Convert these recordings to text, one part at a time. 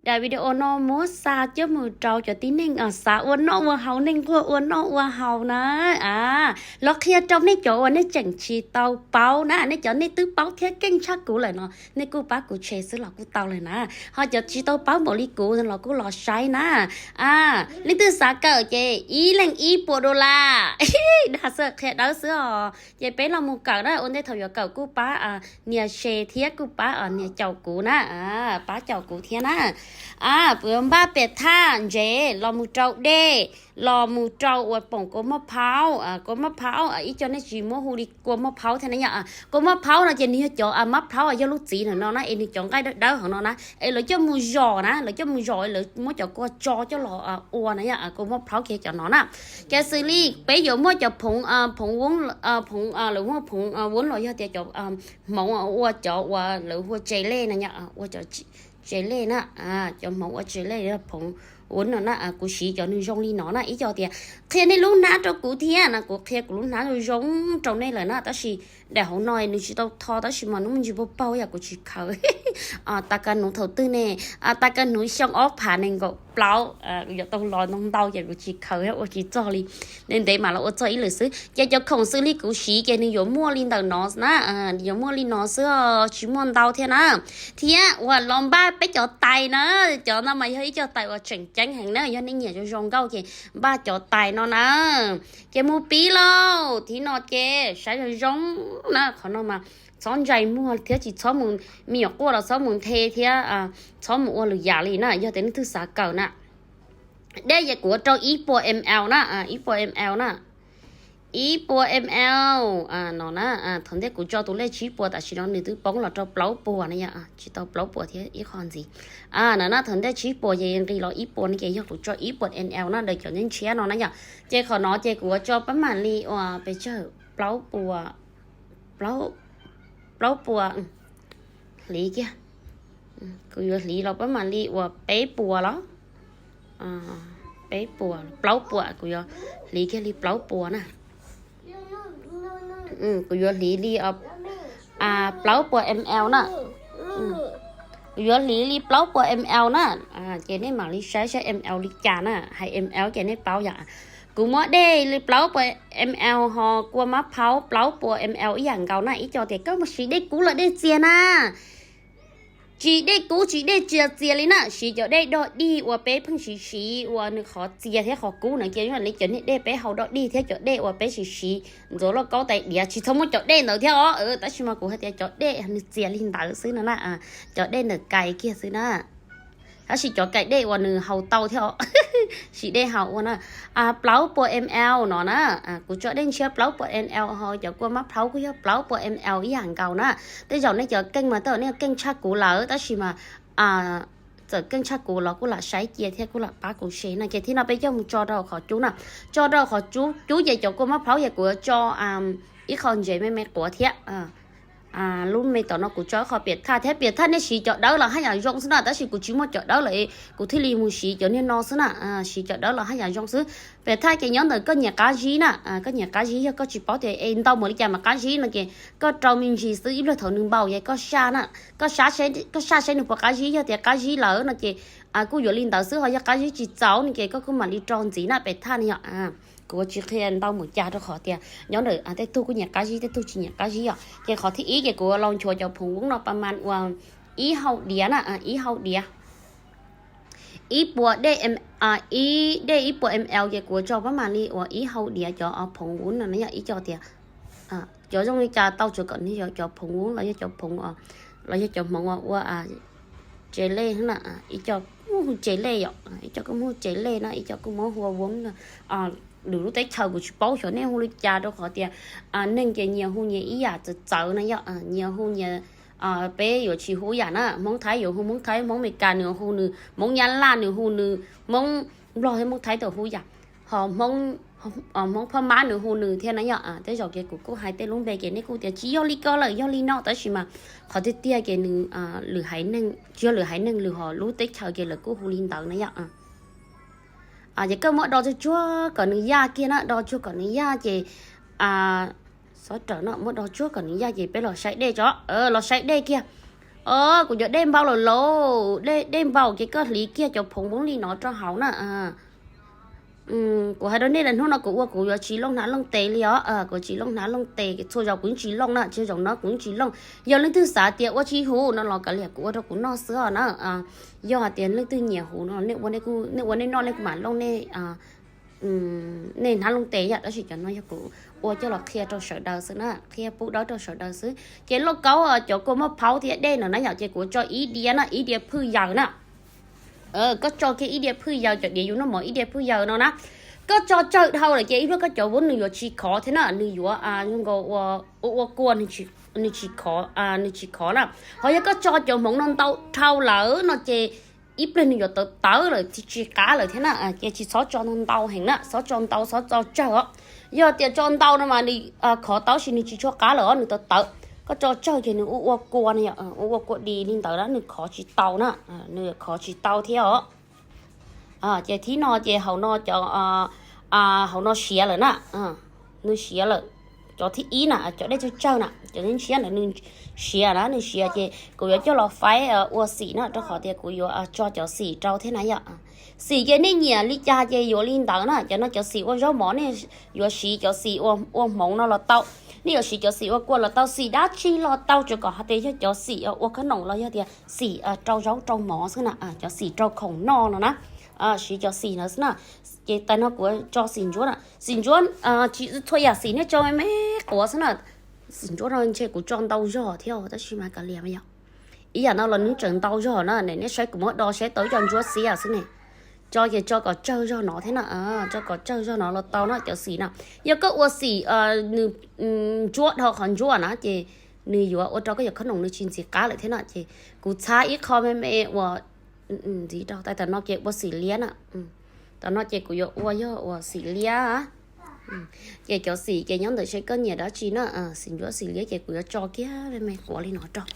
Daim video no muab xa coj mus rau cov tib neeg xav ua noj ua haus, neeg nquag ua noj ua haus na. A, los qhia rau nej cov uas nej tseem tsis tau paub na, nej cov nej twb paub thiab keej tshaj kuv lawm no nej kuj pab kuv share xwb los kuj tau lawm na. Ho cov tsis tau paub npaum li kuv los kuj los saib na. A, leej twg xav kawm ces ib leeg ib puas dollar. Dag xwb, qhia dawb xwb os. Ces peb los mus kawm na, ua ntej thaum yuav kawm kuj pab nias share thiab kuj pab nias caum kuv na, pab caum kuv thiab na. Kuv yuav npaj piam thaj ntsev los mus rau dej, los mus rau uas poom kua muaj phaub, kua muaj phaub ib co nej tsis muab hu li kua muaj phaub thiab na yom. Kua muaj phaub no ces nws yog cov mab phaub yog lub txiv ntawm no na, es nws cov nqaij dawb dawb hauv no na, es lawv coj mus zom na, lawv coj mus zom lawv muab cov kua tso coj los ua na yom, kua muaj phaub kiag cov no na. Ces xws li peb yuav muaj cov phoov, phoov, phoov, lawv muaj phoov vuab los yog tias cov hmoov ua cov uas lawv hu ua tse lej na yom, ua cov tse lej na, cov hmoov ua tse lej, phoov vuab no na, kuv siv cov nws zoo li no na, ib co tias qhia nej lub hnab rau kuv thiab na, kuv qhia kuv lub hnab zoo zoo rau nej lawm na, tab sis daim hauv no nws tsis tau tho tab sis mas nws muaj ntsis paug paug yom, kuv tsis khaws. Tas kag hnuv thaum twg ne, tas kag hnuv xyoo ob phav nees nkaum plaub, kuv yuav tau los ntau ntau ces kuv tsis khaws ua tsis txog li. Ntev ntev mam los ua txog ib lwm xwb. Ces cov khoom xws li kuv siv ces nws yuav muaj li ntawm no na, yuav muaj li no xwb, tsis muaj ntau thiab na. Thiab uas los npaj peb cov tais na, cov no mas yog ib co tais uas tseem ceeb heev na, yog nej nyiam zoo zoo nkauj ces npaj cov tais no na. Ces mus pib lauj, thib no ces saib zoo zoo na, qhov no mas txhob ntsais muag thiab tsis txhob mus, me nyuam quaj los txhob mus nthe thiab txhob mus ua lwm yam li na, yog tias nej twg xav kawm na. Dej ces kuv ua rau ib puas ml na, ib puas ml na, ib puas ml no na. Thaum ntej kuv tso tus lej tsib puas, tam sim no nws twb poob los rau plaub puas na yom, tsis tau plaub puas thiab ib qho ntxiv. No na, thaum ntej tsib puas ces nqis los ib puas no ces yog kuv tso ib puas ml na, daws cov ntshiab no na yom. Ces qhov no ces kuv ua tso pab mam li uas pes tsawg, plaub puas, plaub puas, hliv kiag. Kuv yuav hliv los pab mam li uas peb puas los, peb puas, plaub puas, kuv yuav hliv kiag li plaub puas na. Kuv yuav hliv li plaub puas ml na. Kuv yuav hliv li plaub puas ml na. Ces nej mam li saib saib ml li cas na, hais ml ces nej paub yom. Kuv muab dej li plaub puas ml ho kua mab phaub plaub puas ml ib yam nkaus na, ib co tias koj mus siv dej kub los dej txias na. Tsis dej kub tsis dej txias txias li na, siv cov dej dog dig uas peb pheej siv siv uas nws qhov txias thiab qhov kub na, ces li cov niag dej peb haus dog dig thiab cov dej uas peb siv siv ntxuav lauj kaub tais diav tsis txhob muab cov dej ntawd thiab os, tab sis mas kuv hais tias cov dej nws txias li ntawd xwb no na, cov dej ntawm kais kiag xwb na. Tab sis cov kais dej uas nws haus tau thiab os, siv dej haus ua na. Plaub puas ml no na, kuv tso dej ntshiab plaub puas ml ho cov kua mab phaub kuj yog plaub puas ml ib yam nkaus na. Tej zaum nej cov keej mas tej zaum nej keej tshaj kuv lawm tab sis mas txawm keej tshaj kuv los kuj lam saib cia thiab kuj lam pab kuv share na. Ces thib no peb coj mus tso rau qhov cub na, tso rau qhov cub, cub ces cov kua mab phaub ces kuv yuav tso ib qho ntsev me me quav thiab. Lub me tom no kuv tso ib qho piam thaj thiab, piam thaj nej siv cov dawb los haj yam zoo xwb na, tab sis kuv tsis muaj cov dawb lawm, kuv thiaj li mus siv cov niag no xwb na, siv cov dawb los haj yam zoo xwb. Piam thaj ces nyob ntawm koj nyiam qab zib na, koj nyiam qab zib, yog koj tsis paub tias es ntau npaum li cas mas qab zib no ces koj rau me ntsis xwb, ib pliag thaum nws npau ces koj saj na, koj saj seb nws puas qab zib, yog tias qab zib lawm no ces kuj yuav li ntawd xwb, ho yog qab zib tsis txaus no ces koj kuj mam li rau ntxiv na, piam thaj no yom. Kuv ua tsis qhia ntau npaum cas rau qhov tias nyob ntawm tej tug kuj nyiam qab zib, tej tug tsis nyiam qab zib yom. Ces qhov thib ib ces kuv los nchuav cov phoov voob no pas mas uas ib hau diav na, ib hau diav, ib puas dej, ib dej ib puas ml ces kuv tso pas mas li uas ib hau diav cov phoov voob no na yom, ib co tias cov zoo li cas tau tsuav kom nws yog cov phoov voob los yog cov phoov, los yog cov hmoov ua tse lej na, ib co kuj hu tse lej yom, ib co kuj muab hu tse lej na, ib co kuj muab hu ua voob na. Lwm lub teb chaws kuv tsis paub xyov nej hu li cas rau qhov tias neeg ces nyias hu nyias ib yam txawv txawv na yom, nyias hu nyias, peb yuav tsis hu ib yam na, Hmoob Thaib yuav hu Hmoob Thaib, Hmoob Amelikas nws hu nws, Hmoob Nyab Laj nws hu nws, Hmoob Nplog thiab Hmoob Thaib tau hu ib yam, ho Hmoob Phab Mab nws hu nws thiab na yom. Tej zaum ces kuv kuj hais tej lub npe ces nej kuj tias tsis yog li ko lawm, yog li no, tab sis mas qhov tiag tiag ces nws, lwm haiv neeg, tsis yog lwm haiv neeg, lwm hom lub teb chaws ces lawv kuj hu li ntawd na yom. Ces koj muab do tsuag tsuag kom nws yaj kiag na, do tsuag kom nws yaj ces, xov rawm no muab do tsuag kom nws yaj ces peb los saib dej tso, los saib dej kiag. Kuv cov dej npau lawm lauj, dej npau ces koj hliv kiag cov phoov npoob li no rau hauv na. Kuv hais rau nej, hnub no kuv ua kuv yuav tsis looj hnav looj tes li os, kuv tsis looj hnav looj tes, txhua zaus kuv yeej tsis looj na, txhua zaus no kuv yeej tsis looj. Yog leej twg xav tias ua tsis huv no los kav liam, kuv ua rau kuv noj xwb os na. Yog hais tias leej twg nyiam huv no, nej ua nej noj, nej kuv mam looj nej hnav looj tes yom. Tab sis cov no yog kuv ua coj los qhia rau sawv daws xwb na, qhia pub dawb rau sawv daws xwb. Ces lauj kaub, cov kua muaj phaub thiab dej no na yom, ces kuv tso ib diav na, ib diav phwj yaws na. Koj tso kiag ib diav phwj yaws, cov diav yus noj mov ib diav phwj yaws no na. Koj tso tsawg dhau lawm ces ib pliag koj cov vuab nws yuav tsis khov thiab na, nws yuav zoo nkaus ua ua kua, nws tsis khov, nws tsis khov na. Ho yog koj tso cov hmoov no ntau dhau lawm no ces ib pliag nws yuav tawv tawv lawm, tsis qab lawm thiab na. Ces tsis txhob tso ntau heev na, txhob tso ntau, txhob tso tsawg os. Yog tias tso ntau no mas nws khov tau sis nws tsis tshua qab lawm os, nws tawv tawv. Koj tso tsawg ces nws ua ua kua no, ua ua kua dis li ntawd na, nws khov tsis tau na, nws khov tsis tau thiab os. Ces thib no ces hauv no cov, hauv no siav lawm na, nws siav lawm. Cov thib ib na, cov dej tsawg tsawg na, cov ntshiab ntawd nws siav na, nws siav ces kuv yuav coj los faib ua xim na, rau qhov tias kuv yuav tso cov xim rau thiab na yom. Xim ces nej nyiam li cas ces yuav li ntawd na, cov no cov xim ua zaub mov, nej yuav siv cov xim ua hmoov no los tau, nej yuav siv cov xim ua kua los tau, xim dab tsi los tau, tsuas kom hais tias yog cov xim ua khoom noom los yog tias xim rau zaub rau mov xwb na, cov xim rau khoom noj no na, siv cov xim ntawd xwb na. Ces tas no kuv tso xim ntsuab na, xim ntsuab tsis txhua yam xim, nej tso me me quav xwb na. Xim ntsuab no ntshe kuv tso ntau zog thiab tab sis mas kav liam yog. Ib yam no los nws tseem ntau zog na, nej saib kuv muab do saib tau ib co ntsuab xiab xwb ne. Tso ces tso kom tsawg zog no thiab na, tso kom tsawg zog no los tau na cov xim na. Yog koj ua xim nws ntsuab dhau qhov ntsuab na ces nws yuav ua rau koj cov khoom noom nws tsis ntxim qab lawm thiab na. Ces kuv txhab ib qho me me uas ntxiv rau, tas tam no ces ua xim liab na. Tam no ces kuv yuav ua yog uas xim liab. Ces cov xim ces nyob ntawm seb koj nyiam dab tsi na, xim ntsuab xim liab ces kuv yuav tso kiag me me quav li no rau.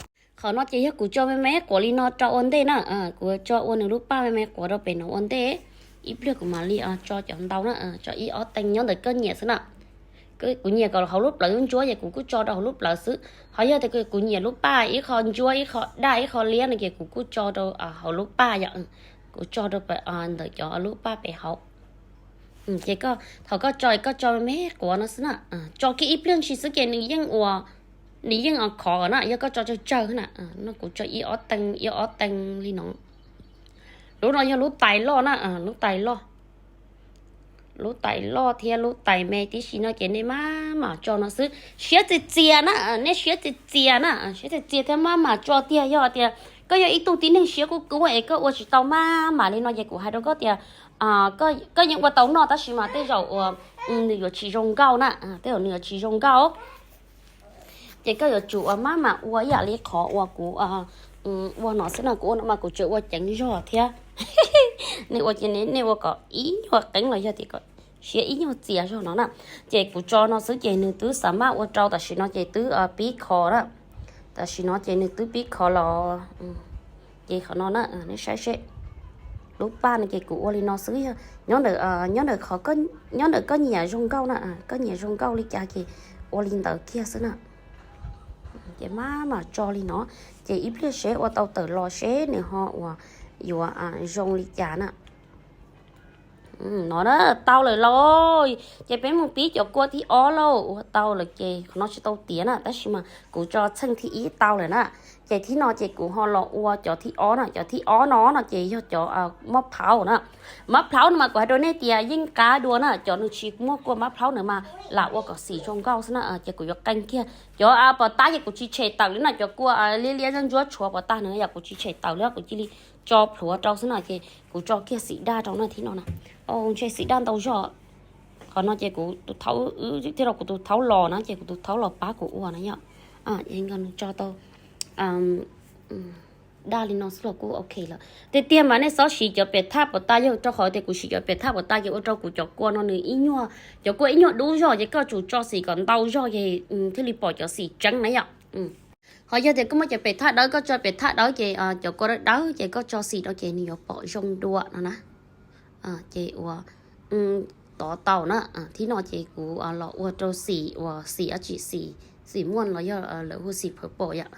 Qhov no ces yog kuv tso me me quav li no rau ua ntej na, kuv tso ua nws lub paj me me quav rau pem no ua ntej. Ib pliag kuv mam li tso cov ntau na, tso ib ob teev nyob ntawm koj nyiam xwb na. Kuv nyiam kom hauv lub plawv ntsuab ces kuv kuj tso rau hauv lub plawv xwb. Ho yog tias kuv nyiam lub paj ib qho ntsuab ib qho daj ib qho liab no ces kuv kuj tso rau hauv lub paj yom. Kuv tso rau ntawm cov lub paj pem hauv. Ces thaum koj tso koj tso me me quav no xwb na, tso kiag ib pliag ntsis xwb ces nws yeej ua, nws yeej khov na, yog koj tso tsawg tsawg na. No kuv tso ib ob teev ib ob teev li no. Lub no yog lub tais loj na, lub tais loj. Lub tais loj thiab lub tais me tib si no ces nej maj mam tso no xwb, siab txias txias na, nej siab txias txias na, siab txias txias thiab maj mam tso tiag. Yog tias koj yog ib tug tib neeg siab kub kub es koj ua tsis tau maj mam li no ces kuv hais rau koj tias koj yeej ua tau noj tab sis mas tej zaum uas nws yuav tsis zoo nkauj na, tej zaum nws yuav tsis zoo nkauj. Ces koj yuav tsum ua maj mam ua ib yam li qhov uas kuv ua no xwb no, kuv ua no mas kuv tsuas ua ceev zog thiab. Nej ua ces nej ua kom ib nyuag qeeb los yog tias kom siab ib nyuag txias zog no na. Ces kuv tso no xwb ces nws twb xav maj ua rau tam sim no ces twb pib kho na. Tam sim no ces nws twb pib kho los. Ces qhov no na, nej saib seb. Lub paj no ces kuv ua li no xwb, nyob ntawm, nyob ntawm qhov, nyob ntawm koj nyiam zoo nkauj na, koj nyiam zoo nkauj li cas ces ua li ntawd kiag xwb na. Ces maj mam tso li no, ces ib pliag seb ua tau tawm los seb nws ho uas yuav zoo li cas na. No na, tau lawm lauj. Ces peb mus pib cov kua thib ob lauj, ua tau lawm ces qhov no tsis tau tiav na, tab sis mas kuv tso txheej thib ib tau lawm na. Ces thib no ces kuv ho los ua cov thib ob na, cov thib ob no no ces yog cov mab plhaub na. Mab plhaub no mas kuv hais rau nej tias yeej qab dua na, cov nws tsis muaj kua mab plhaub na mas lam ua kom xim zoo nkauj xwb na, ces kuv yuav qee kiag. Cov pos tab ces kuv tsis tshem tawm li na, cov kua liab liab ntsuab tshuav pos tab na yom, kuv tsis tshem tawm li, kuv cia li tso plhuav rau xwb na, ces kuv tso kiag xim daj rau na thib no na. Ntshe xim daj ntau zog. Qhov no ces kuv tus thaub, thiab rau kuv tus thaub los na, ces kuv tus thaub los pab kuv ua na yom. Nws tso tau daj li no xwb los kuj ok lawm. Tiag tiag mas nej txhob siv cov pem thaj pos tab, yog rau qhov tias kuv siv cov pem thaj pos tab ces ua rau kuv cov kua no nws ib nyuag, cov kua ib nyuag dub zog, ces koj tsum tso xim kom ntau zog ces thiaj li pom cov xim tseeb na yom. Ho yog tias koj muaj cov pem thaj dawb, koj tso pem thaj dawb ces cov kua dawb dawb ces koj tso xim rau ces nws yuav pom zoo dua no na. Ces ua tov tau na, thib no ces kuv los ua rau xim uas xim dab tsi, xim, xim muaj los yog lawv hu xim purple yom.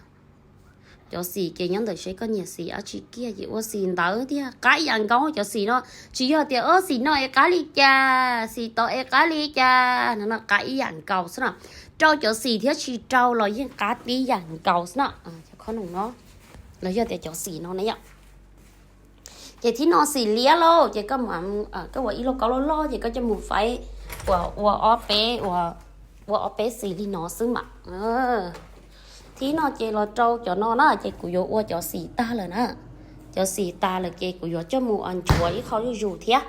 Cov xim ces nyob ntawm seb koj nyiam xim dab tsi kiag ces ua xim ntawd tiag, qab ib yam nkaus. Cov xim no tsis yog tias, o, xim no es qab li cas, xim tod es qab li cas no, qab ib yam nkaus xwb na. Rau cov xim thiab tsis rau los yeej qab tib yam nkaus xwb na. Cov khob noom no los yog tias cov xim no na yom. Ces thib no xim liab lauj, ces koj ua ib lauj kaub loj loj ces koj coj mus faib ua ob peb, ua ob peb xim li no xwb mas. Thib no ces los rau cov no na, ces kuv yuav ua cov xim tag lawm na. Cov xim tas lawm ces kuv yuav coj mus nchuav ib qho zuj zus thiab.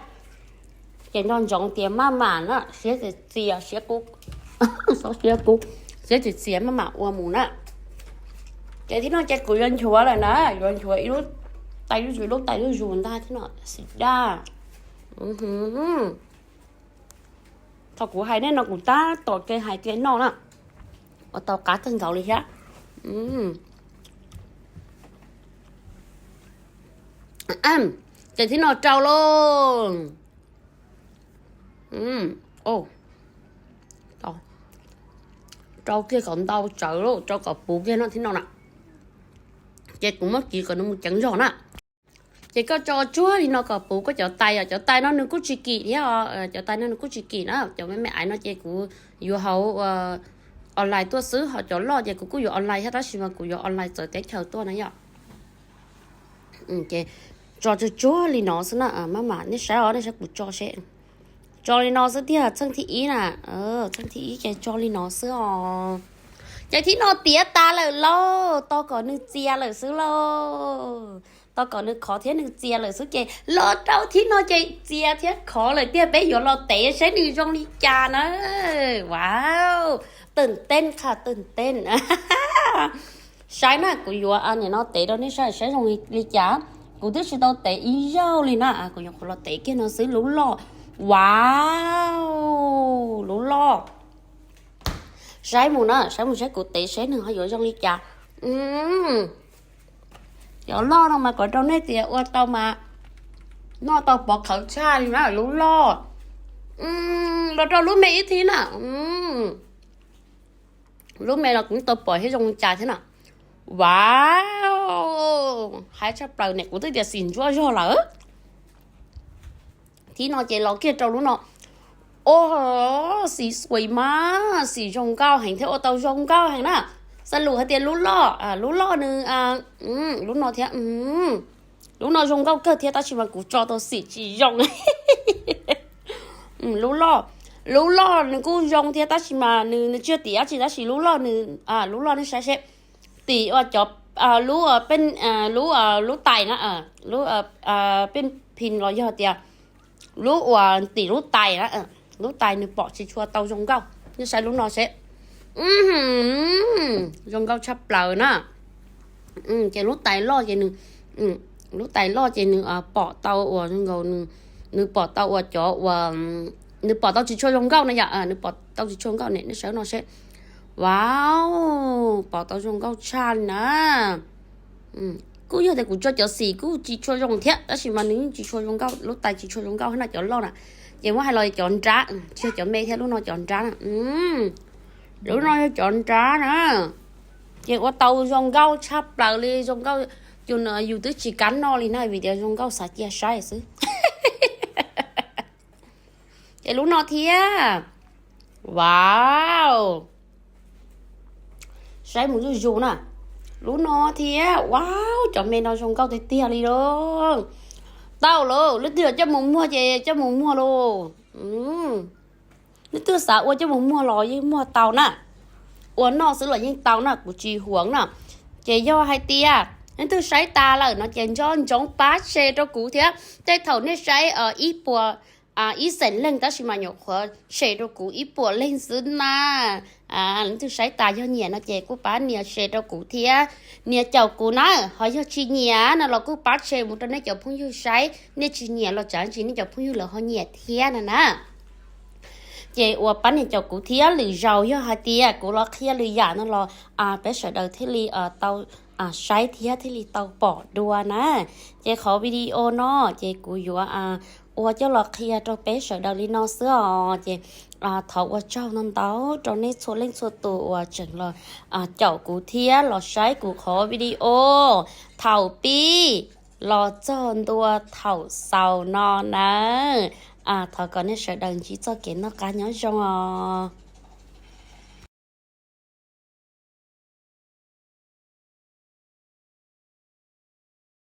Ces nco ntsoov tias maj mam na, siab txias siab kub, siab kub, siab txias txias maj mam ua mus na. Ces thib no ces kuv yuav nchuav lawm na, yuav nchuav ib lub tais zuj zus, ib lub tais zuj zus ntag thib no, xim daj. Thaum kuv hais nej no kuv tab tom kev hais kev noj na, ua tau qab kawg nkaus li thiab. Ces thib no rau lauj. Rau kiag kom ntau tsawv lauj, rau kom puv kiag no thib no na. Ces kuv muab kiv kom nws mus ceev zog na. Ces koj tso tsuag li no kom puv koj cov tais os. Cov tais no nws kuj tsis kim thiab os, cov tais no nws kuj tsis kim na. Cov me me aiv no ces kuv yuav hauv online tuaj xwb, ho cov loj ces kuv kuj yuav online thiab, tab sis mas kuv yuav online txawv teb chaws tuaj na yom. Ces tso tsuag tsuag li no xwb na, maj mam nej saib os, nej saib kuv tso seb. Tso li no xwb tiag, txheej thib ib na. Txheej thib ib ces tso li no xwb os. Ces thib no tiav tas lawm lauj, tos kom nws txias lawm xwb lauj. Tos kom nws khov thiab nws txias lawm xwb ces los rau thib no ces txias thiab khov lawm tiag, peb yuav los tev saib nws zoo li cas na. Wow,ตื่นเต้นค่ะ ตื่นเต้น. Saib na, kuv yuav nim no tev rau nej saib saib zoo li cas. Kuv twb tsis tau tev ib zaug li na, kuv nyuam qhuav los tev kiag no xwb. Lub loj, wow, lub loj. Saib mus na, saib mus saib kuv tev saib nws ho yuav zoo li cas. Cov loj no mas kom rau nej tias ua tau mas noj tau pov khawv tshaj li na, lub loj. Los rau lub me ib thib na. Lub me los kuv tau pom thiab zoo li cas thiab na. Wow, haib tshaj plaws ne, kuv twb tias xim ntsuab zog lawm. Thib no ces los kiag rau lub no. Ua, xim xuaim mas xim zoo nkauj heev thiab ua tau zoo nkauj heev na. Xav lus hais tias lub loj, lub loj nws, lub no thiab, lub no zoo nkauj kawg thiab tab sis mas kuv tso tau xim tsis zoo. Lub loj, lub loj nws kuj zoo thiab tab sis mas nws, nws tsis yog tim dab tsi tab sis lub loj nws, lub loj nej saib seb, tim ua cov, lub, lub, lub tais na, lub pej phis los yog tias lub uas tim lub tais na, lub tais nws pom tsis tshua tau zoo nkauj. Nej saib lub no seb, zoo nkauj tshaj plaws na. Ces lub tais loj ces nws, lub tais loj ces nws pom tau uas zoo nkaus, nws pom tau uas cov uas, nws pom tau tsis tshua zoo nkauj na yom, nws pom tau tsis tshua nkauj ne, nej saib no seb. Wow, pom tau zoo nkauj tshaj li na. Kuj yog tias kuv tso cov xim kuj tsis tshua zoo thiab tab sis mas nws yeej tsis tshua zoo nkauj, lub tais tsis tshua zoo nkauj na cov loj na. Ces muab hais los cov nrab, tsis yog cov me thiab, lub no cov nrab na. Lub no yog cov nrab na. Ces ua tau zoo nkauj tshaj plaws li, zoo nkauj, yus twb tsis kam noj li na vim tias zoo nkauj xav cia saib xwb. Ces lub no thiab. Wow, saib mus zuj zus na. Lub no thiab. Wow, cov me no zoo nkauj tiag tiag li lauj. Tau lauj, leej twg coj mus muag ces coj mus muag lauj. Leej twg xav ua coj mus muag los yeej muag tau na. Ua noj xwb los yeej tau na, kuv tsis huam na. Ces yog hais tias leej twg saib tas lawm no ces nco ntsoov pab share rau kuv thiab. Tej thaum nej saib ib puas, ib xeem leej tab sis mas nyuam qhuav share rau kuv ib puas leej xwb na. Leej twg saib tas yog nyiam no ces kuj pab nias share rau kuv thiab. Nias caum kuv na, ho yog tsis nyiam no los kuj pab share mus rau nej cov phooj ywg saib, nej tsis nyiam los tsam ntsis nej cov phooj ywg lawv ho nyiam thiab no na. Ces ua pab nias caum kuv thiab, lwm zaus yog hais tias kuv los qhia lwm yam no los peb sawv daws thiaj li tau saib thiab thiaj li tau pom dua na. Ces qhov video no ces kuv yuav ua coj los qhia rau peb sawv daws li no xwb os. Ces thov ua tsaug ntau ntau rau nej txhua leej txhua tus uas tseem los caum kuv thiab los saib kuv qhov video thaum pib los txog ntua thaum xaus no nawb. Thov kom nej sawv daws ntsib txoj kev noj qab nyob zoo os.